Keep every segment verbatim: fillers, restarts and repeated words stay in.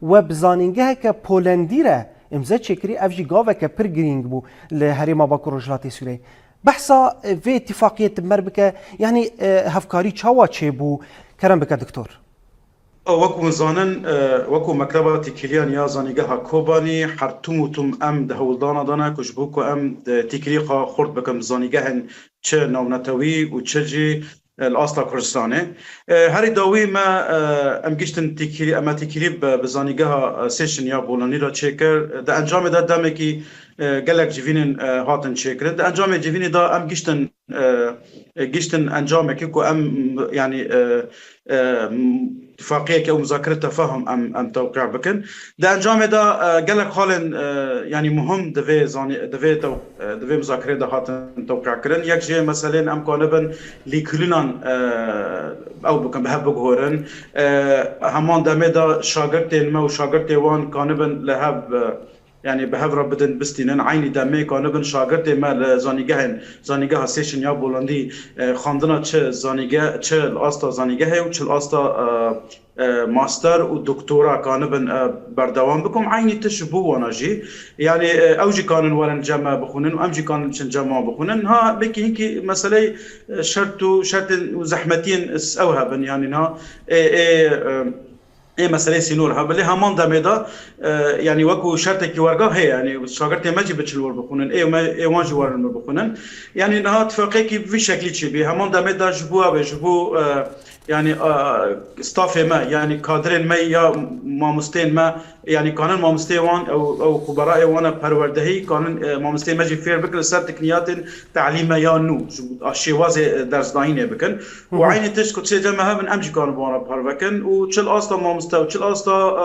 we bi zanîngeheke Polandî re îmze çêkirî, ev jî gaveke pir girîng bû li Herêma Bakur Rojhilatê Sûriyeyê. Behsa, e, vê îtîfaqiyê tu mer bike, yanî, e, hevkarî çawa çêbû? Kerem bike, doktor. Wekû hûn zanin, e, wekû Mekteba Têkiliyan ya Zanîgeha Kobanî, her tim û tim em di hewldana de ne ku ji bo ku em di têkilî xwe xurt bikin bi zanîgehên çi navnetewî û çi jî, e, li asta Kurdistanê. E, herî dawî me, e, em giştin têkilî, em têkilî bi, bi zanîgeha, e, Sêşin ya Bolanî re çêkir. Di encamê de demekî, e, gelek civînên, e, hatin çêkirin. Di encamê civînê de em giştin, e, e, giştin encamekî ku em, yanî, e, e, tifaqiyeke û muzakere tefahum em, em tewqîa bikin. Di encamê de, e, gelek xalên, e, yanî muhim di vê zanî-, di vê tew-, e, di vê muzakerê de hatin tewqîa kirin. Yek jê meselên em kanibin lîkilînan, e, ew bikin, bi hev biguhorin. E, heman demê de şagirtên me û şagirtê wan kanibin li hev, e, yanî bi hev re bidin, bistînin. Eynî demê kanibin şagirtê me li zanîgehên, zanîgeha Sêşin ya Bolandî, e, xwendina çi zanîge-, çi li asta zanîgehê û çi li asta, e, e, master û doktora kanibin, e, berdewam bikin. Eynî tişt ji bo wana jî. Yanî, e, ew jî kanin werin cem me bixwînin û em jî kanin çin cem wan bixwînin. Niha belkî hinkî meseleyê, e, şert û şertên û zehmetiyên s-, ew hebin. Yanî niha ê, ê, e, ê meseleyê sînor hebin. Lê heman demê de, e, yanî wekû şertekî werga heye. Yanî şagirtê me jî biçin wir bixwînin. Ê me, ê wan jî werin wir bixwînin. Yanî niha tifaqekî bi vî şeklî çêbî. Heman demê de ji bo ev ê, ji bo, e, yanî, e, stafê me, yanî kadrên me ya mamosteyên me, yanî kanin mamosteyê wan, ew, ew xubera ê wan e perwerdehî, kanin, e, mamosteyê me jî fêr bikin li ser teknîyatên telîme ya nû, ji, a, şêwazê, e, dersdayînê bikin. Û eynî tişt ku çê cem me hebin, em jî kanin bi wan re parve kin. Û çi li asta mamoste û çi li asta, e,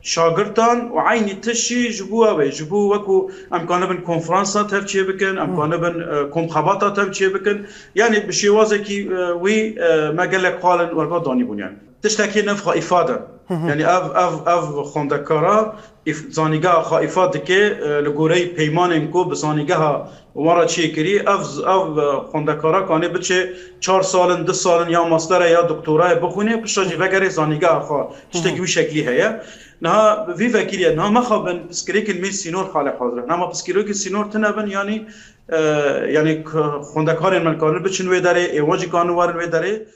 şagirtan û eynî tişt jî ji bo ew ê, ji bo wekû em kanibin konferansa tev çê bikin, em kanibin, e, komxebata tev çê bikin. Yanî bi şêwazekî, e, wî, e, me gelek xalên werga danîbûn yanî. Tiştekî ne xwe îfade. Yanî ev, ev, ev xwendekara îf-, zanîgeha xwe îfade dike, e, li goreyî peymanên ku bi zanîgeha wan re çêkirî, ev, ev, e, xwendekara kanê biçe çar salin, du salin ya masterê ya doktorayê bixwîne, pişta jî vegerê zanîgeha xwe. Tiştekî wî şeklî heye. Niha vî vekirî ye. Niha mexabin pirsgirêkên me sînor hale hazir e. Niha ma pirsgirêkên sînor tune bin, yanî, e, yanî k-, xwendekarên me kanin biçin wê derê, ê wan jî kanin werin wê derê.